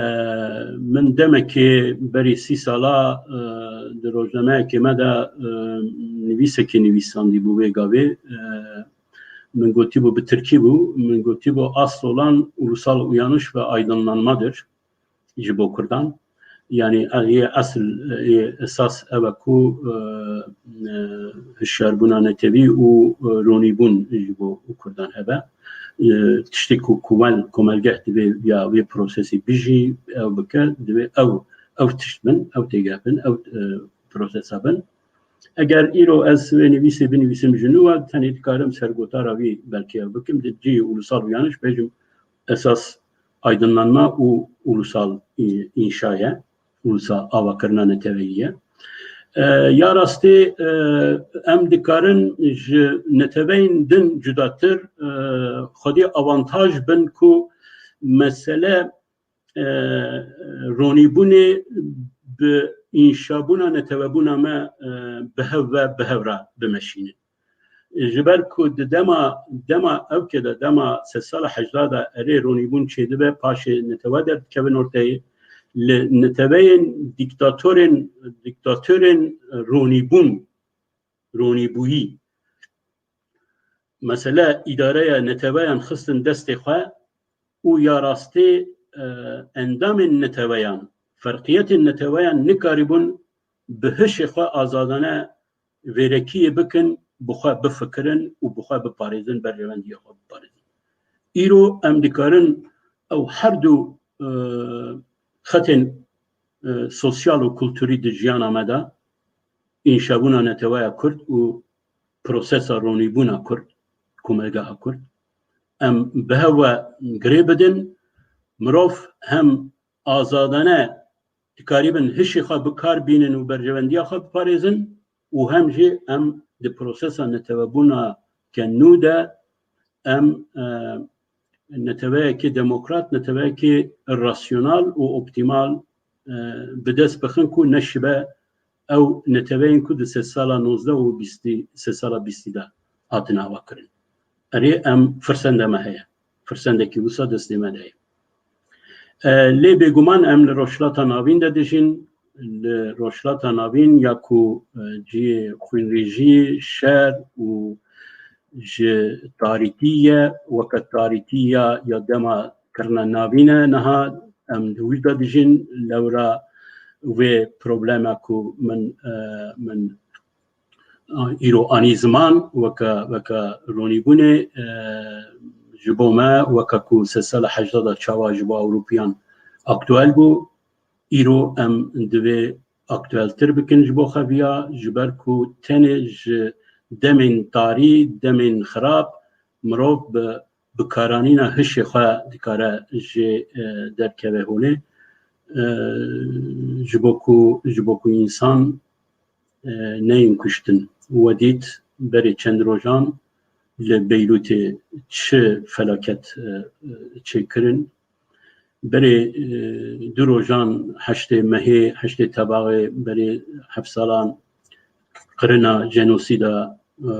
min demekê berî sî sala e, di rojnameyekê me de e, nivîsekê nivîsandî bû vê gavê. E, min gotîbû, bi tirkî bû, min gotîbû, "Asıl olan ulusal uyanış ve aydınlanmadır" ji bo Kurdan. Yanî yê esil, yê esas ew e ku e, e, hişyarbûna netewî û e, ronîbûn ji bo Kurdan hebe. E, tiştê ku komel, komelgeh divê ya wê prosesê bijî, ew bike, divê ew, ew tişt bin, ew têgeh bin, ew e, prosesa bin. Eger îro ez wê nivîsê binivîsim ji nû ve, tenê dikarim sergotara wî belkî ev bikim, di cihê ulusal uyanış bêjim esas aydınlanma û ulusal î-, înşa ye, ulusal avakirina neteweyî ye. E, ya rastî e, em dikarin ji neteweyên din cudatir e, xwedî avantaj bin ku mesele e, ronîbûnê bi înşabûna netewebûna me e, bi hev ve bi hev re bimeşînin. Ji ber ku di dema, dema ewkê de, dema sedsala hejda de erê ronîbûn çêdibe, paşê netewe derdikevin orteyê, li neteweyên dîktatorên, dîktatorên ronîbûn, ronîbûyî, mesele îdareya neteweyan xistin destê xwe û ya rastê e, endamên neteweyan, ferqiyetên neteweyan nikarîbûn bi hişê xwe azadane vêrekiyê bikin, bi xwe bifikirin û bi xwe biparêzin, berjewendiya xwe biparêzin. Îro em dikarin ew her du e, xetên e, sosyal û kulturî di jiyana me de, înşabûna neteweya Kurd û prosesa ronîbûna Kurd, komelgeha Kurd, em bi hev ve girê bidin, mirov hem azadane dikarîbin hişê xwe bi kar bînin û berjewendiya xwe biparêzin û hem jî em di prosesa netewebûna ke nû de em e, neteweyekê demokrat, neteweyekê rasyonal û optîmal e, bi dest bixin ku neşibe ew neteweyên ku di sedsala nozdeh û bîstî, sedsala bîstî de hatine avakirin. Erê, em firsende me heye. Firsendekî wisa destê me de ye. E, lê bêguman em li Rojhilata Navîn de dijîn. Li Rojhilata Navîn ya ku e, cihê xwînrêjî, şer û ji tarîtî ye, weke tarîtî ya, ya dema kirina navîn e, niha em di wî de dijîn, lewra wê problema ku min, e, min îro anî ziman weke, weke ronîbûnê, e, ji bo me, weke ku sedsala hejda de çawa ji bo Ewropiyan aktuel bû, îro em divê aktueltir bikin ji bo xeviya, ji ber ku tenê ji demên tarî, demên xirab, mirov bi bikaranîna hişê xwe dikare jê, e, derkeve holê. E, ji bo ku, ji bo ku însan e, neyên kuştin. We dît berê çend rojan li Beyrûtê çi felaket e, e, çêkirin. Berê e, du rojan heştê mehê, heştê tebaxê berê heft salan qirina jenosîda e,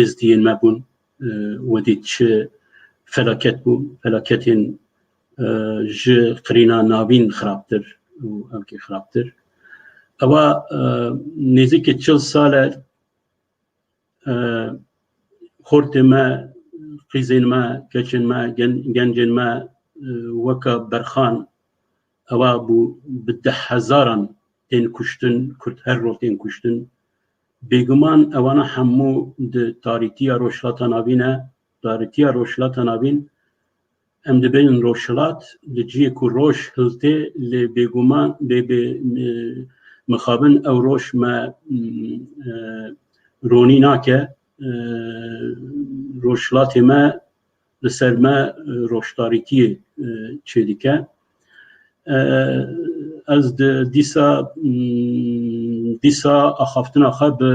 êzdiyên me bûn. e, wedî çi felaket bû, felaketên, e, ji qirîna navîn xirabtir û evkê xirabtir. Ewa, e, nêzîkî çil sal e, e, xortê me, qîzên me, keçên me, gen-, gencên me, e, weka berxan, ewa bû bi deh hezaran tên kuştin, Kurd her roj tên kuştin. Bêguman ewana hemû di tarîtiya Rojhilata Navîn e, tarîtiya Rojhilata Navîn, em dibêjin Rojhilat, li cihê ku roj hiltê, lê bêguman, bê, bê, e, mixabin ew roj me, m, e, ronî nake, e, Rojhilatê me li ser me, e, rojtarîtiyê, e, çêdike. E, ez di dîsa, m, dîsa axaftina xwe bi,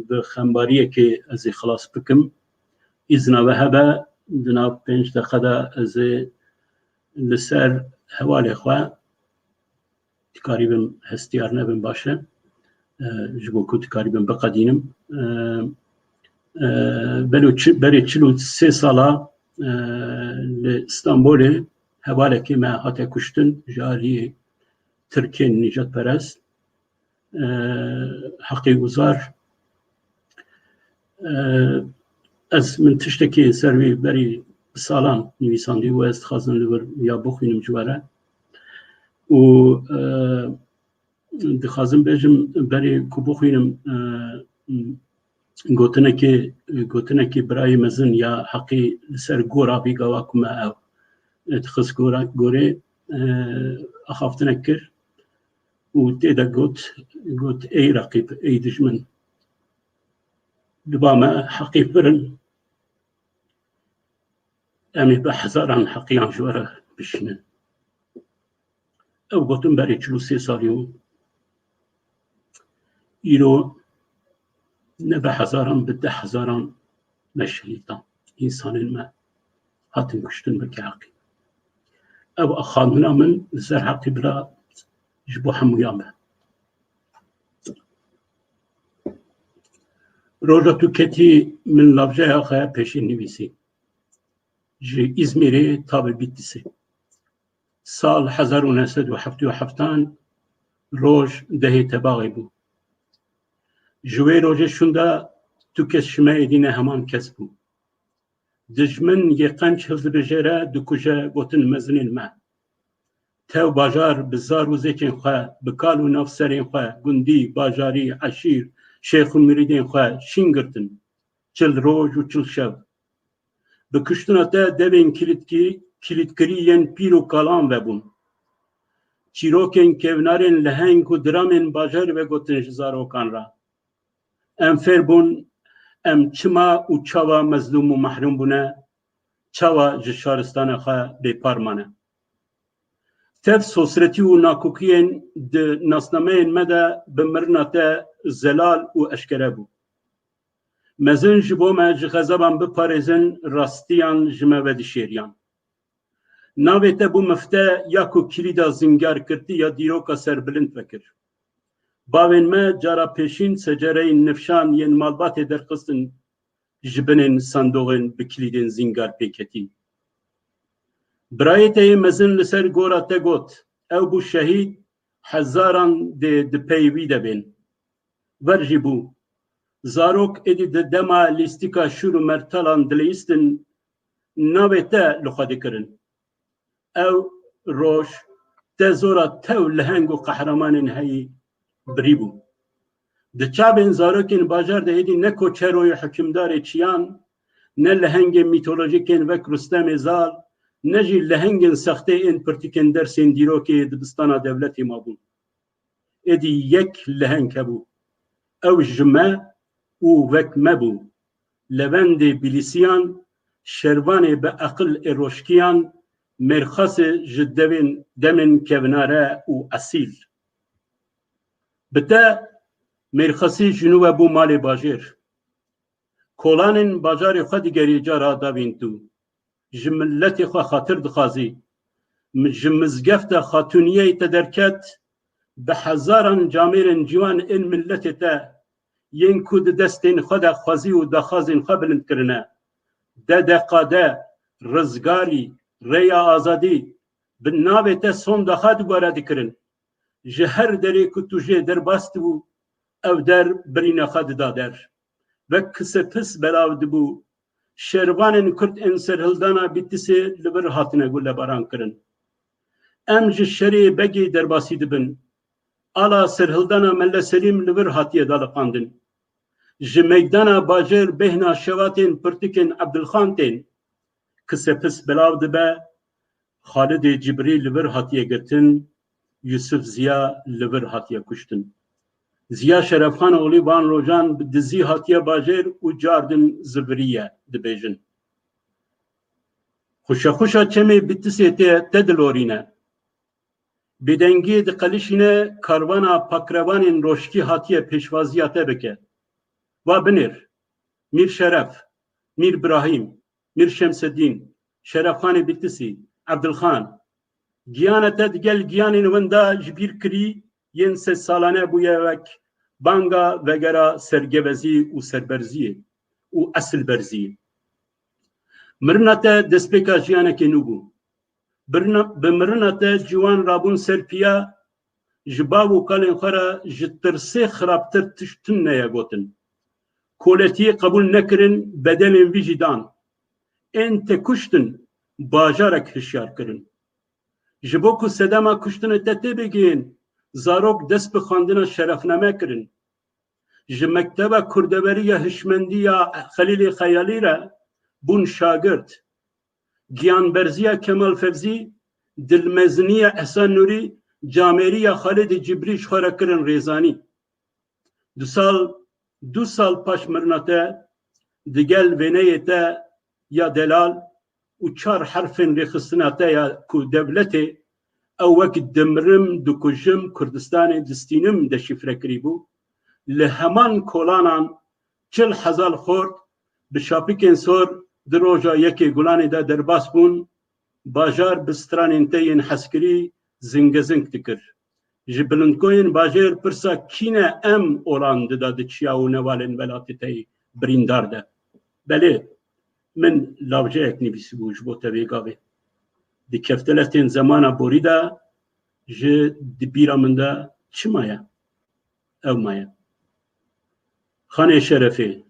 bi xembariyekê ez ê xilas bikim. Îzna we hebe, di nav pênc deqe de ez ê li ser hevalê xwe, dikarîbim hestiyar nebim baş e, e, ji bo ku dikarîbim biqedînim. E, e, belo çi-, berê çil û sê sala, e, li Stenbolê hevalekê me hate kuştin ji aliyê Tirkên nîjadperest. E, Heqî Uzar. E, ez, min tiştekî ser wî berî bi salan nivîsandî û ez dixwazim li vir ya bixwînim ji we re. Û, e, dixwazim bêjim, berî ku bixwînim, e, gotinekê, gotinekê birayê mezin ya Heqî li ser gora vî gava ku me ew, e, dixist gora, gorê, e, axaftinek kir. Û tê de got, got, ey reqîb, ey dijmin, diba me Heqî firin, em ê bi hezaran Heqiyan ji we re bişînin. Ew gotin berê çil û sê salî û îro ne bi hezaran, bi deh hezaran me şehîd dan. Însanên me hatin kuştin bi keheqî. Ew axaftina min li ser Heqî bila ji bo hemûyan be. Roja tu ketî min lavjeya xwe pêşî nivîsî. Ji Îzmîrê ta bi Bîtlisê. Sal hezar û neh sed û heftê û heftan roj dehê Tebaxê bû. Ji wê rojê şûnda tu kes ji me êdî ne heman kes bû. Dijmin yê qenc hildibijêre, dikuje gotin mezinên me. Tev bajar bi zar û zêkên xwe, bi kal û navserên xwe, gundî, bajarî, eşîr, şêx û mirîdên xwe şîn girtin. Çil roj û çil şev. Bi kuştina te devên kilîtkî-, kilîtkirî yên pîr û kalan vebûn. Çîrokên kevnarên leheng û diramên bajarî vegotin ji zarokan re. Em fêr bûn, em çima û çawa mezlûm û mehrûm bûne, çawa ji şaristana xwe bêpar mane. Tev sosretî û nakokiyên di nasnameyên me de bi mirina te zelal û eşkere bû. Mezin ji bo me ji xezeban biparêzin, rastiyan ji me vedişêriyan. Navê te bû mifte ya ku kilîda zîngarkirtî ya dîroka serbilind vekir. Bavên me cara pêşîn secereyên nifşan yên malbatê derxistin ji binên sandoxên bi kilîdên zîngar pêketî. Birayê te yê mezin li ser gora te got, ew bû şehîd, hezaran dê di pey wî de bên. Ver jî bû. Zarok êdî di dema lîstîka şûr û mertalan dileyistin, navê te li xwe dikirin. Ew roj te zora tev leheng û qehremanên heyî birî bû. Di çavên zarokên bajar de êdî ne koçeroyê hukimdarê çiyan, ne lehengên mîtolojîkên wek Rustemê Zal, ne jî lehengên sextê ên pirtûkên dersên dîrokê dibistana dewletê mabûn. Êdî yek leheng hebû. Ew ji me û wek me bû. Levendê Bîlîsiyan, şervanê bi eqil ê roşkiyan, mêrxasê ji devên, demên kevnare û esîl. Bi te mêrxasî ji nû ve bû malê bajêr. Kolanên bajarê xwe digerî cara davên tu. Ji miletê xwe xatir dixwazî. Mi-, ji mizgefta xatûniyê te derket, bi hezaran camêrên ciwan ên miletê te, yên ku di destên xwe de xwezî û daxwazên xwe bilind kirine, De deqa de rizgarî, rêya azadî bi navê te sonda xwe dubare dikirin. Ji her derê ku tu jê derbas dibû, ev der birîna xwe dida der. Wek kisepis belav dibû. Şervanên Kurd ên serhildana Bîtisê li vir hatine gulebaran kirin. Em ji şerê Begê derbasî dibin. Ala serhildana Mele Selîm li vir hatiye daliqandin. Ji meydana bajêr bêhna şewatên pirtikên Ebdilxan tên. Kisepis belav dibe, Xalidê Cibrî li vir hatiye girtin, Yusuf Ziya li vir hatiye kuştin. Ziya Şerefxan oğlî van rojan bi dizî hatiye bajêr û cardin ziviriye, dibêjin. Xuşexuşa çemê Bitisê te, te dilorîne. Bêdengiyê diqelişîne, karvana pakrevanên roşkî hatiye pêşwaziya te bike. Va binêr, Mîr Şeref, Mîr Birahîm, Mîr Şemsedîn, Şerefxanê Bitisî, Ebdilxan. Giyana te digel giyanên winda ji bîr kirî, yên sedsalane bûye wek banga vegera sergevezî û serberziyê û esilberziyê. Mirina te destpêka jiyanekê nû bû. Birina, bi mirina te ciwan rabûn ser piya, ji bav û kalên xwe re ji tirsê xirabtir tişt tune ye gotin. Koletiyê qebûl nekirin, bedelên vî jî dan. Ên te kuştin, bajarek hişyar kirin. Ji bo ku sedema kuştinê te tê bigihên, zarok dest bi xwendina şerefname kirin. Ji mekteba kurdeverî ya hişmendî ya Xelîlê Xeyalî re bûn şagirt. Giyanberziya Kemal Fevzî, dilmeziniya Ehsan Nûrî, camêriya Xalidê Cibrî ji xwe re kirin rêzanî. Du sal, du sal paş mirina te, digel wêneyê te ya delal û çar herfên rêxistina te ya ku dewletê ew wek dimrim, dikujim, Kurdistanê distînim deşîfre kirîbû, li heman kolanan çil hezar xort bi şapikên sor di roja yekê Gulanê de derbas bûn, bajar bi stranên te yên hezkirî zingezing dikir. Ji bilindgoyên bajêr pirsa kî ne em olan dida di çiya û newalên welatê te yî birîndar de. Belê, min lavceyek nivîsibû ji bo te vê gavê. Di kefteletên zemana borî de ji di bîra min de çi maye? Ew maye. Xanê şerefê,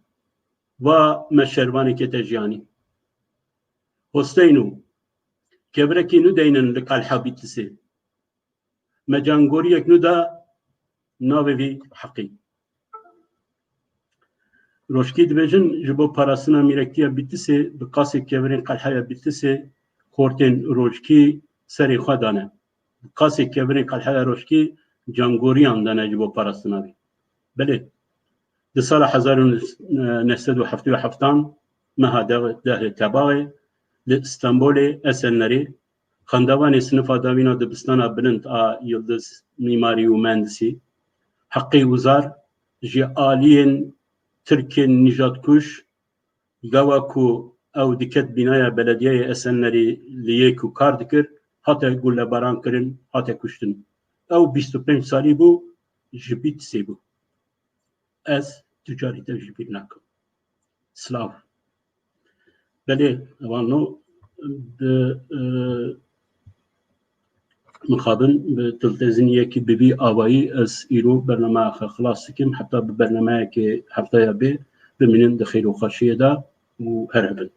va me şervanekê te jiyanî. Hosteyno, kevirekî nû deynin li Qelha Bîtisê. Me cangoriyek nû da navê vî heqî. Roşkî dibêjin, ji bo parastina mîrektiya Bîtisê, bi qasê kevirên Qelhaya Bîtisê xortên Roşkî serê xwe dane. Bi qasê kevirên Qelhaya Roşkî cangoriyan dane ji bo parastina vî. Belê, di sala hezar û neh sed û heftê û heftan meha de-, dehrê Tebaxê li Stenbolê, Esenlerê, xendevanê sinifa dawîna dibistana bilind a Yildiz Mîmarî û Mehendisî, Heqî Wizar, ji aliyên Tirkên nîjadkuj, gawa ku ew diket bînaya belediyeyê Esenlerê li yê ku kar dikir, hate gulebaran kirin, hate kuştin. Ew bîst û pênc salî bû, ji Bîtisê bû. Ez tu carî te ji bîr nakim. Silav. Belê, ewan no bi, e, mixabin bi dilteziniyekî bi vî avayî ez îro bernameya xwe xilas dikim. Heta bi bernameyekê heftaya bê bimînin di xêr û xweşiyê de û her hebin.